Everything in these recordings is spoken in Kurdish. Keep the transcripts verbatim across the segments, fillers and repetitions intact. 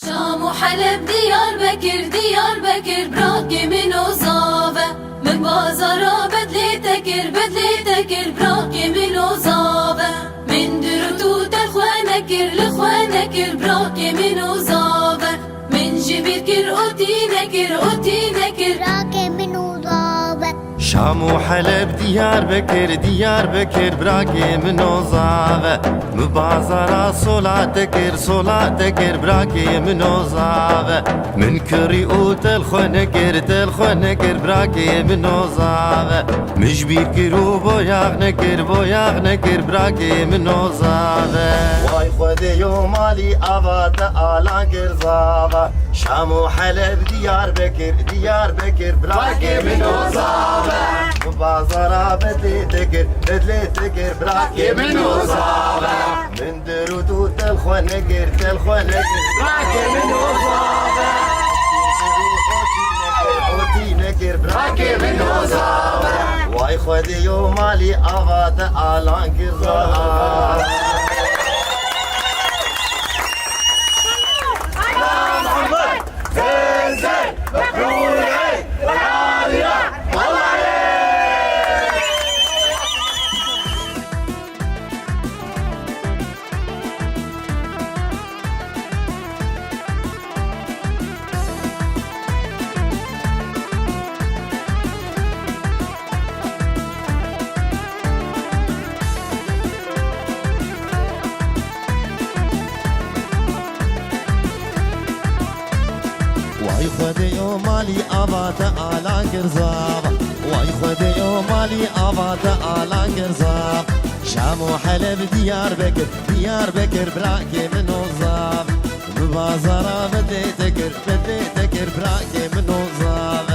Şam û Heleb, Diyarbekir, Diyarbekir, brakê min o zave. Min bazara bedlê te kir, bedlê te kir, brakê min o zave. Min dirût û tel xwe nekir, li xwe nekir, brakê min o zave. Min ji bîr kir, otî nekir, otî nekir, brakê min o zave. Şam û Heleb, Diyarbekir, Diyarbekir, brakê min o zave. Mi bazara sola te kir, sola te kir, brakê min o zave. Min kirî û tel xwe nekir, tel xwe nekir, brakê min o zave. Min ji bîr kir û boyax nekir, boyax nekir, brakê min o zave. Way Xwedê yo malî ava te alan kir zava. Şam û Heleb, Diyarbekir, Diyarbekir, brakê min o zave. Bi bazara bedlê te kir, bedlê te kir, brakê min o zave. Min dirût û tel xwe nekir, tel xwe nekir, brakê min o zave. Otî nekir, brakê min o zave. Way Xwedê yo malî ava te alan kir zava. Way Xwedê yo malî ava te ala kir zav. Way Xwedê yo malî ava te ala kir zav. Şam û Heleb, Diyarbekir, Diyarbekir, brakê min o zav. Bi bazara bedlê te kir, bedlê te kir, brakê min o zav.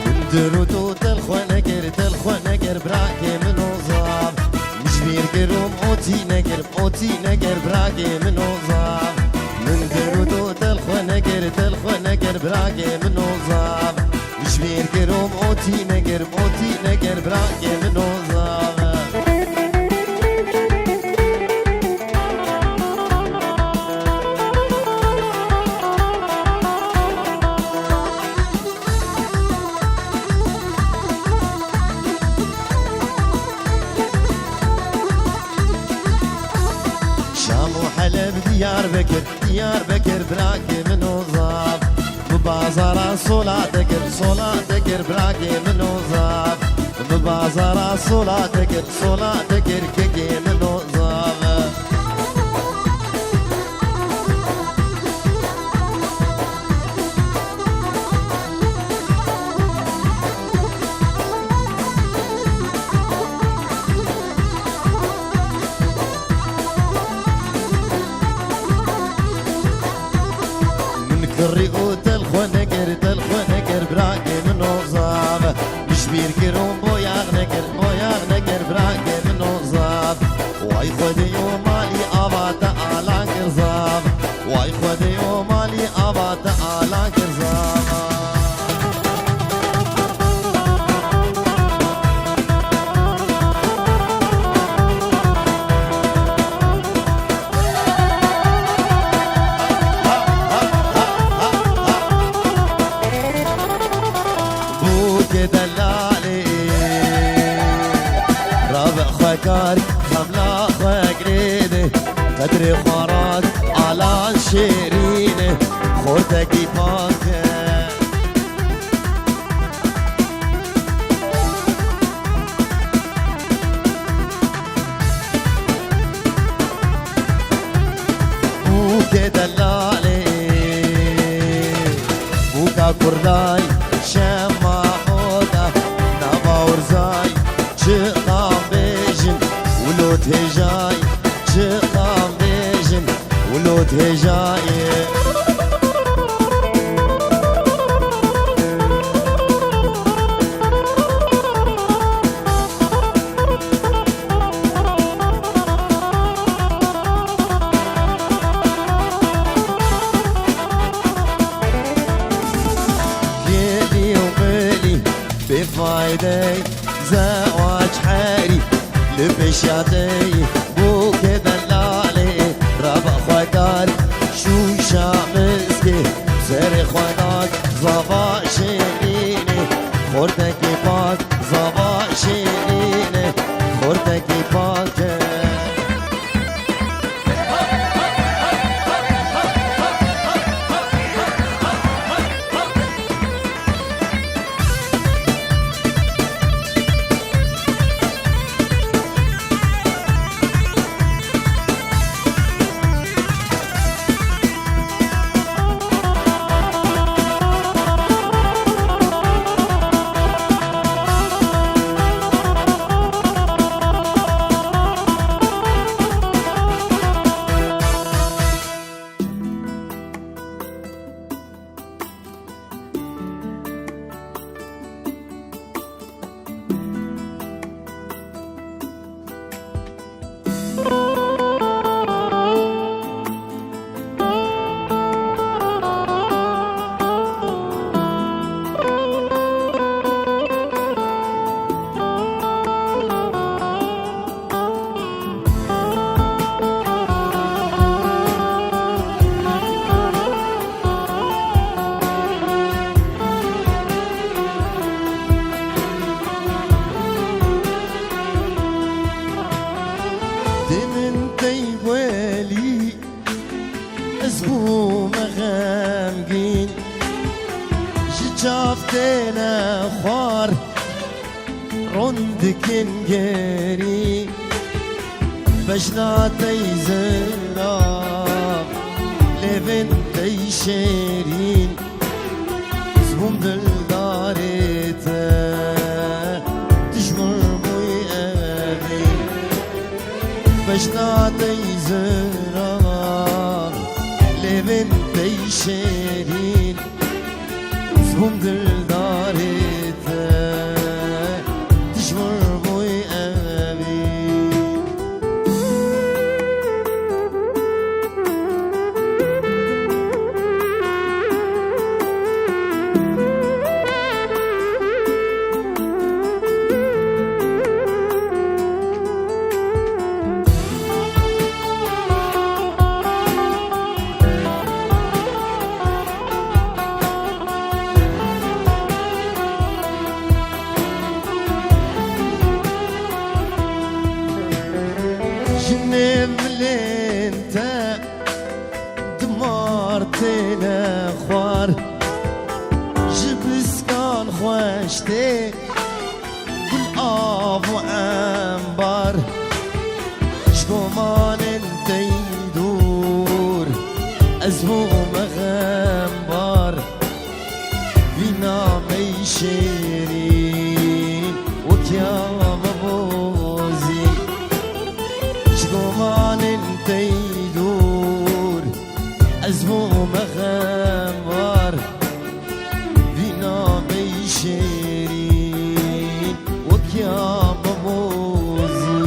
Min dirût û tel xwe nekir, tel xwe nekir, brakê min o zav. Min ji bîr kir û min otî nekir, min otî nekir, brakê min o zav. Min dirût û tel xwe nekir, tel xwe nekir, brakê min o zav. Min ji bîr kir û min otî nekir, min otî nekir, brakê min o zav. Şam û Heleb, Diyarbekir, Diyarbekir, brakê min o zav. Bi bazara sola te kir, sola te kir, brakê min o zav. Bi bazara sola te kir, sola te kir, kekê min o zav. Min kirî û tel xwe nekir, tel xwe nekir, brakê min o zav. Min ji bîr kir û boyax nekir, boyax nekir, brakê min o zav. Way Xwedê yo malî ava te alan kir zav. Way Xwedê yo malî ava te alan kir zav. Bûkê delalê rabe xwe kar, xemla xwe girêne, qedrê xwe rat alan şêrîne, xortekî pak e. Bûkê delalê, bûka kurdayî, şema oda, nava urzayî, çiqan bêjin, wilo têjayî, çiqan bêjin, wilo têjayî. Dey zewac herî li pêşiya dey bûkê delalê raba xwedar şûşa miskê serê xwedak zava şêrînê xortekê pak zava şêrînê xortekê pak e. Dê min tey welî, ez bûme xemgîn, ji çav têne xwar. Ron dikin gerî, bejna tey zirav, lêvên tey şêrîn, zibûm dildarê te, tijmir bûy evî. Bejna tey zirav, lêvên tey şêrîn, zibûm dildarê te, dijmir bûy evî. Ji nêvilên te dimar têne xwar, ji biskan xweş tê gul av û embar. Ji gomanên tey dûr ez bûme xembar. Vî namey şêrîn wekî ya me bozî. Ji gomanên tey dûr ez bûme xembar. Vî namey şêrîn wekî ya me bozî.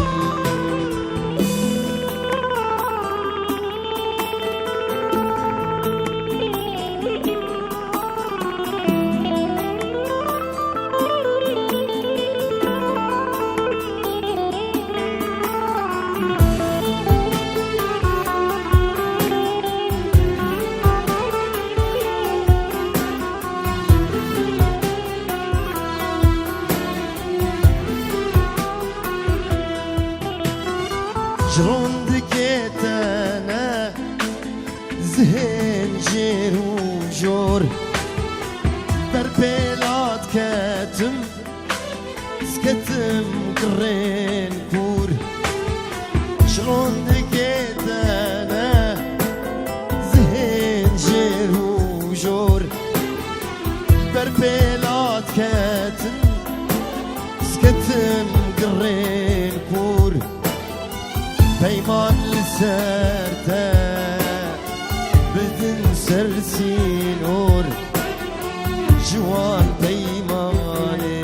Ji rondikê te ne zihên jêr û jor, ber pêlat ketim, sketim girên kûr. Ji rondikê te ne zihên jêr û jor, ber pêlat ketin, sketim girên kûr. Peyman li ser te bidin ser sînor, ji wan peymanê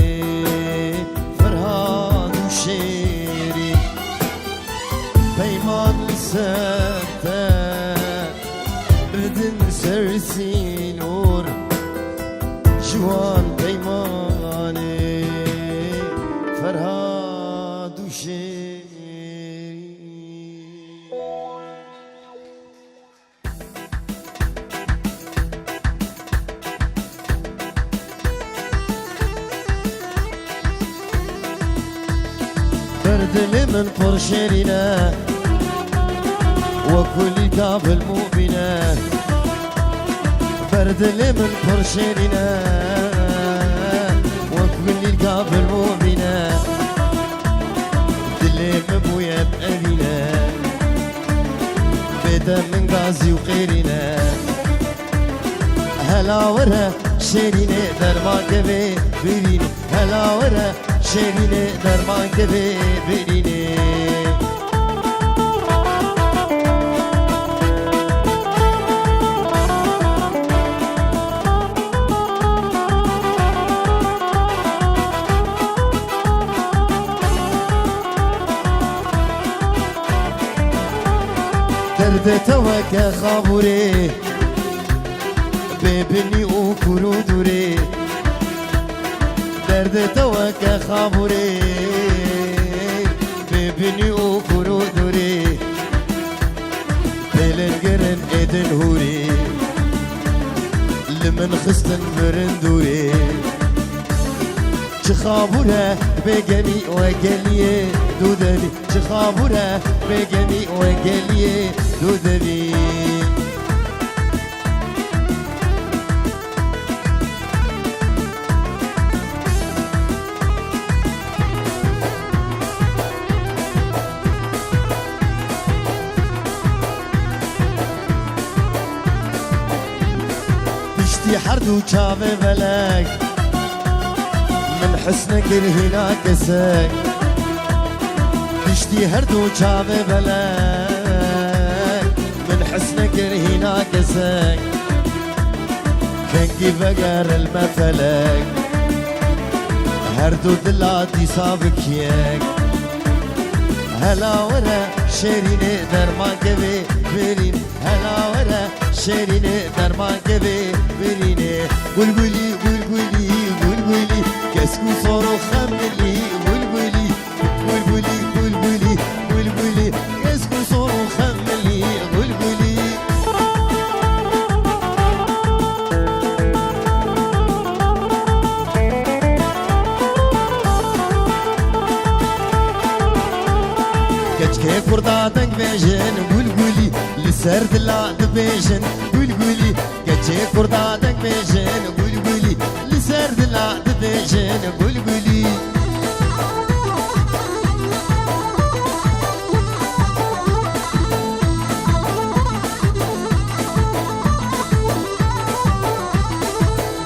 Ferhad û Şêrîn. Peyman li ser te bidin ser sînor, ji wan peymanê Dilê min pir şêrîn e, wek kulîlka bilmûmîn e. Ber dilê min pir şêrîn e, wek kulîlka bilmûmîn e. Dilê min bûye evîn e, bêde min gazî û qêrîn e. Hela were şêrînê dermanke vê birînê. Hela were şêrînê dermanke vê birînê. Derdê te weke xabûrê, bê binî û kûr û dûrê. Derdê te weke xabûrê, bê binî û kûr û dûrê. Pêlên girin êdin hûrê, li min xistin mirin dûrê. Çi xabûr e bêgemî we geliyê dûdemî. Çi xabûr e bêgemî we geliyê dûdemî. Piştî her du çavê belek, min hes nekir hîna kesek. Piştî her du çavê belek, min hes nekir hîna kesek. Kengî vegeril me felek, her du dila dîsa bik yek. Hela were şêrînê dermanke vê birîn. Hela were şêrînê dermanke vê birînê. Gulgulî, gulgulî, gulgulî, kesk û sor û xemilî, gulgulî. Gulgulî, gulgulî, gulgulî, kesk û sor û xemilî, gulgulî. Keçikê kurda deng bêjin, gulgulî, li ser dila dibêjin, gulgulî. Keçê kurda deng bêjin, gulgulî, li ser dila dibêjin, gulgulî.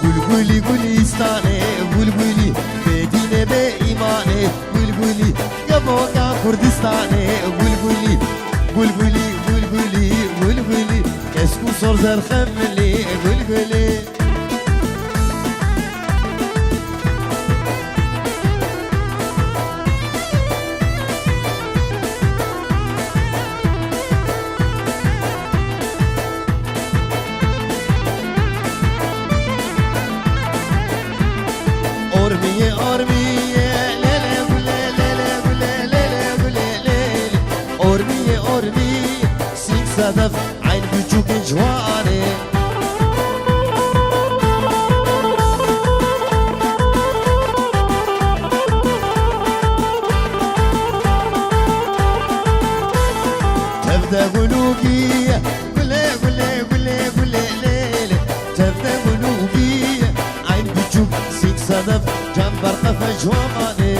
Gulgulî, Gulîstanê, gulgulî, bêdînê, bê îmanê, gulgulî, kevoka Kurdistanê, gulgulî, gulgulî, gulgulî, gulgulî, kesk û sor zer xemilî, gulgulî. Ormiyê, ormiyê, lele gule, lele gule, lele gule, lele. Ormiyê, ormiyê, sîng sedef, eyn biçûkên ciwanê. Tevde gulûkî, gule, gule, gule, gule, lê, lê. Tevde gulûkî, eyn biçûk, sîng sedef, cem berqefe ciwanê.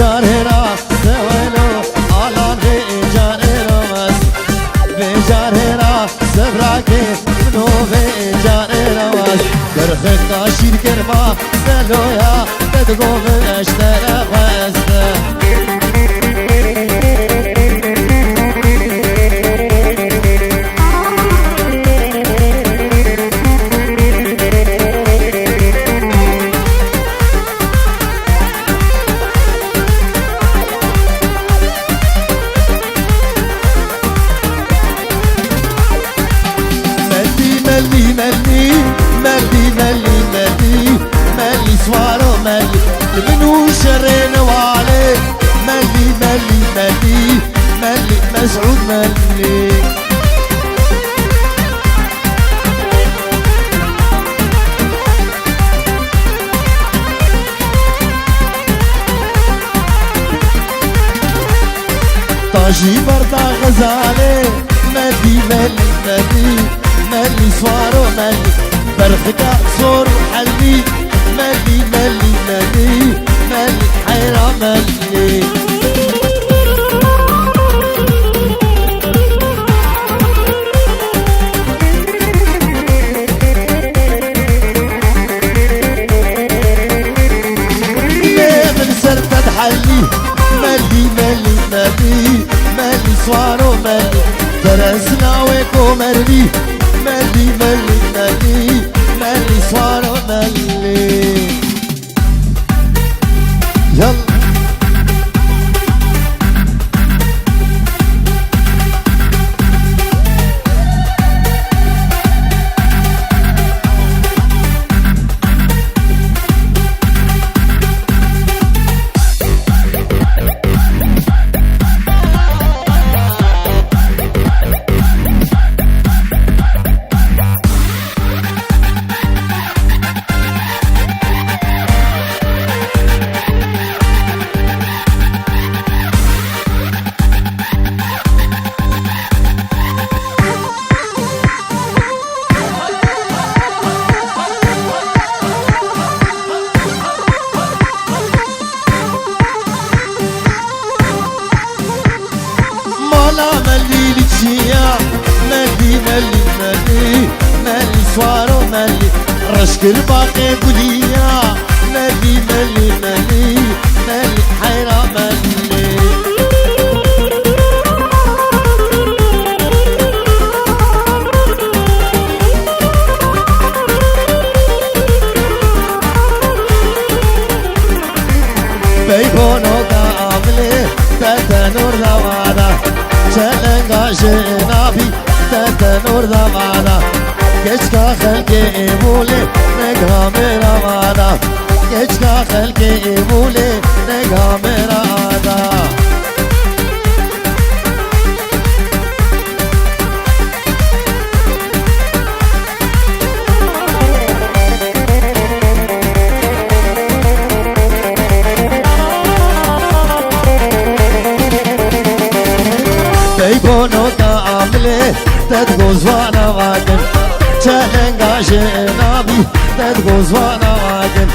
Carê ra sewelo alan vê carê ra wes. Vê carê ra sevrakê mino vê carê ra wes. Berxika şîrkirma seloya te digovin eştere xweste. Melî, melî, melî, melî, melî, melî, melî, swaro melî, li min û şerê newale. Melî, melî, melî, melî, Mesûd melî. Tajî berda Xezalê, melî, melî, melî, melî, swaro melî, berxika zor û helî, melî, melî, melî, melî, heyra melî. Lê min ser te dihelî, melî, melî, melî, melî, swaro melî, teresna wê komervî, melî, melî, melî, melî, swaro melî. Yalla. Mala melî li çiya, melî, melî, melî, melî, swaro melî, reşkir baqê guliya, melî, melî, melî, melî, heyra melî. Pey bonoka amilê, te tenor davada. Çelenga jinabî, te tenor davada. Keçka xelkê êmûlê, nega me ravada. Keçka xelkê êmûlê, nega me rada. Pey bonoka amilê, te digozvana vakin. Çelenga jinabî, te digozvana vakin.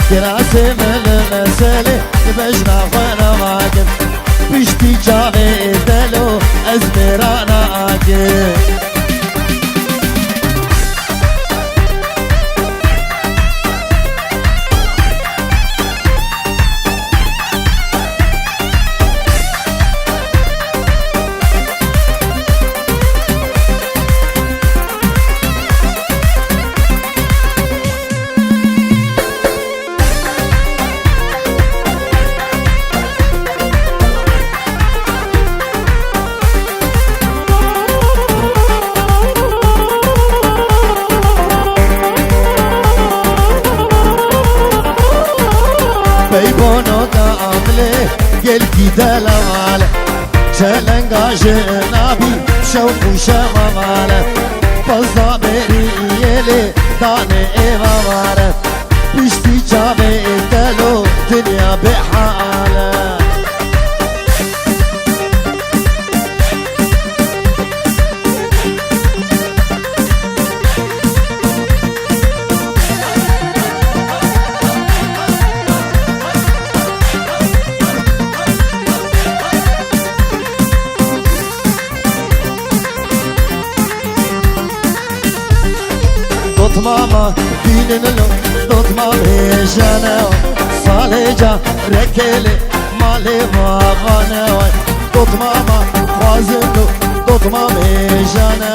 Kirasê me li meselê, di bejna xwe navakin. Piştî çavê telo, ez mêrana akin. Pey bonoka amilê, gelkî delal e. Çelenga jinabî, şewq û şema male. Pezda berî yêlê, danê êva mare. Piştî çavê telo, dinya bêhal e. Mama bînin lo, dot mamê jane, salê ca rekê lê malê bavane. Dot mama xwazin lo, dot mamê jane,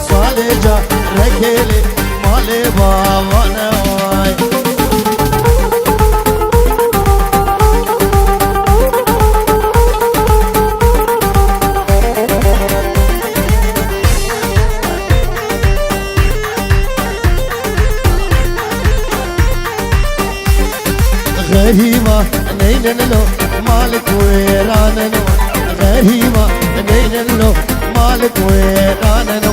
salê ca rekê lê malê bavane. Xerîma neynin lo, malik wêranin o. Xerîma neynin lo, malik wêranin o.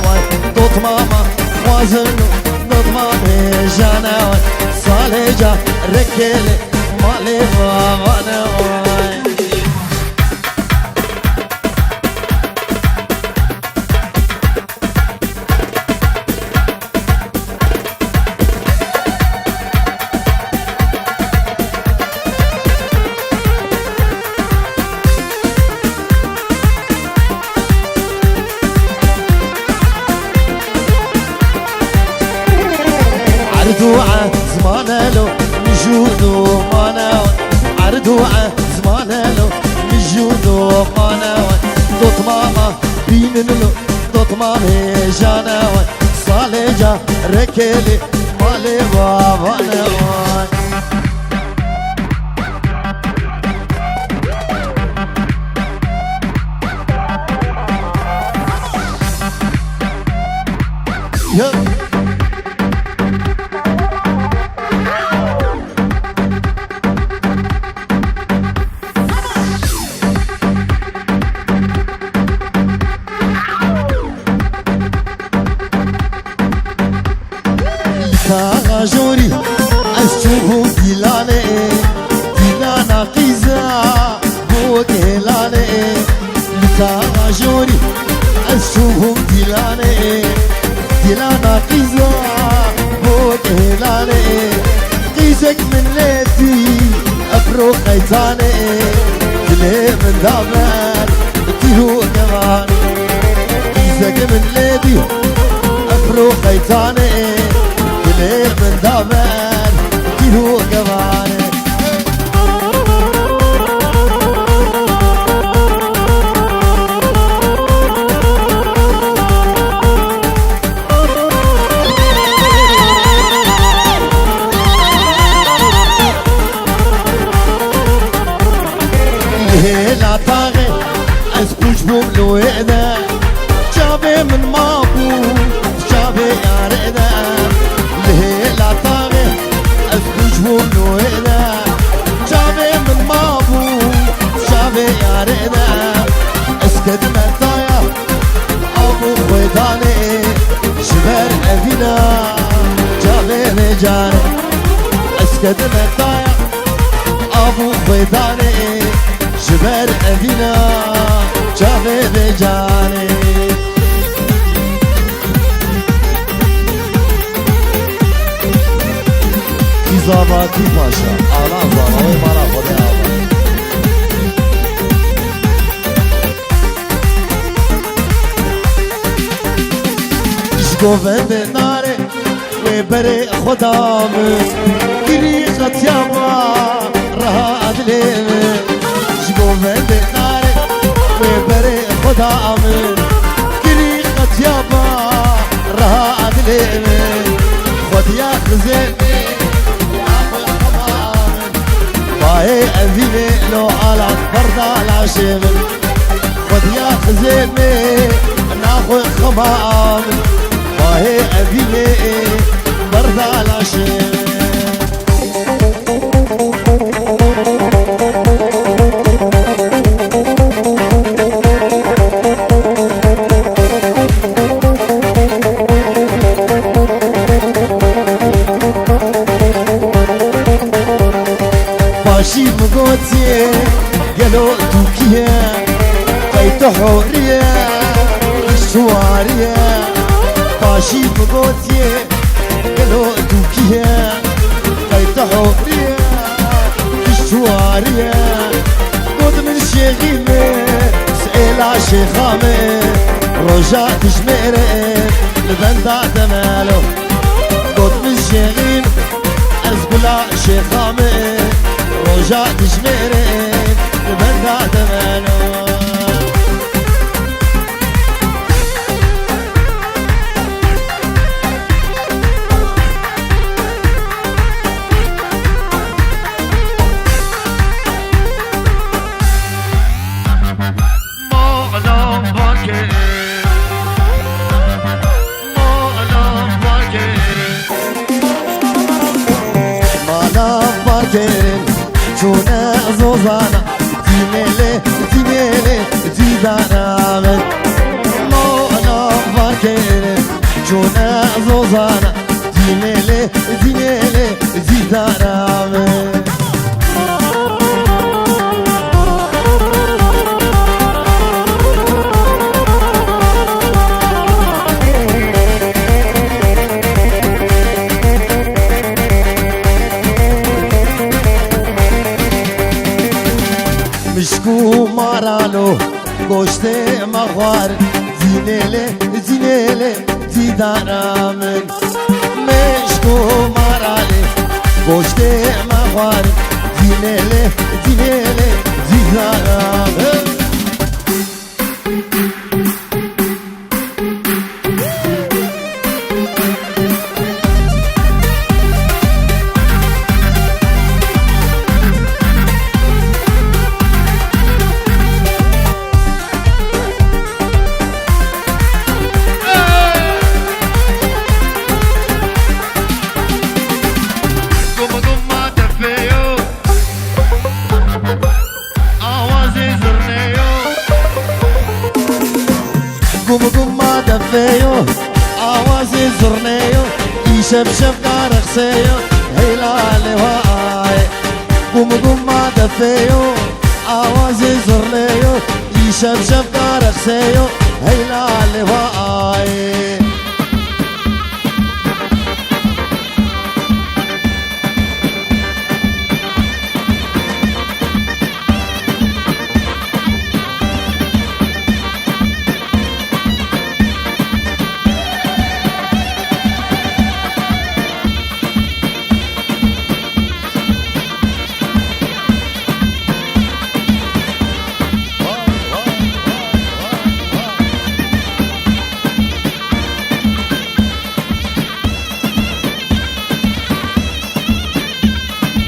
Dot mama xwazin lo, dot mamê jane o. Salê ca rekê lê malê bavane o. Erdo ezmane lo, mijû domane. Erdo ezmane lo, mijû domane. Dot mama bînin lo, dot mamê jane. Salê ca rekê lê malê bavane. Li taxa jorî ez çûbûm dîlanê, dîlana qîza bû wek hêlanê. Li taxa jorî ez çûbûm dîlanê, dîlana qîza bû wek hêlanê. Qîzek min lê dî, efro qeytanê, dilê min da ber tîr û kemanê. Qîzek min lê dî, efro qeytanê, dilê min da ber tîr û kemanê. Li hêla taxê ez pûç bûm li wê de, çavê min mabû çavê yarê de. Li hêla taxê ez pûç bûm li wê de, çavê min mabû çavê yarê de. Ez kedime taya av û xwêdanê, ji ber evîna çavê vê carê. Ez kedime taya av û xwêdanê, ji ber evîna çavê vê carê. Kî zava, kî paşa, ala zava, wê mala Xwedê ava. Ji govendê nare wê berê xwe da min, kirî qetiya ba reha dilê min. Ji govendê nare wê berê xwe da min, kirî qetiya ba reha dilê min. Xwediya xizê min, axwe xema min. Bahê evînê lo alan berda laşê min. Xwediya xizê min, naxwe xema min. Bahê evînê berda laşê min. Paşî min gotiye, gelo tu kî ye? Qey tu horiye, tu wariye? Paşî min gotiye, gelo tu kî ye? Qey tu horiye, tu wariye? Got min şêxî me, sêla şêxa me, roja dijmêre li benda demelo. Got min şêxîn, ez gula şêxa me, roja dijmêrê li benda dimeno. Malam vake, malam vake. Malam vake, çûne zozana, dîmêlê, dîmêlê, dîdara min. Malam vake, çûne zozana, dîmêlê, dîmêlê, dîdara min. Mişk û maralo, goştê me xwar, dînêlê, dînêlê, dîdara min. Mişk û maralê, goştê me xwar, dînêlê, dînêlê, dîdara min. Gum guma defê yo, awazê zurnê yo. Gum guma defê yo, awazê zurnê yo. Îşev şevka rexsê yo, heyla lê wa ay. Gum guma defê yo, awazê zurnê yo. Îşev şevka rexsê yo, heyla lê wa ay.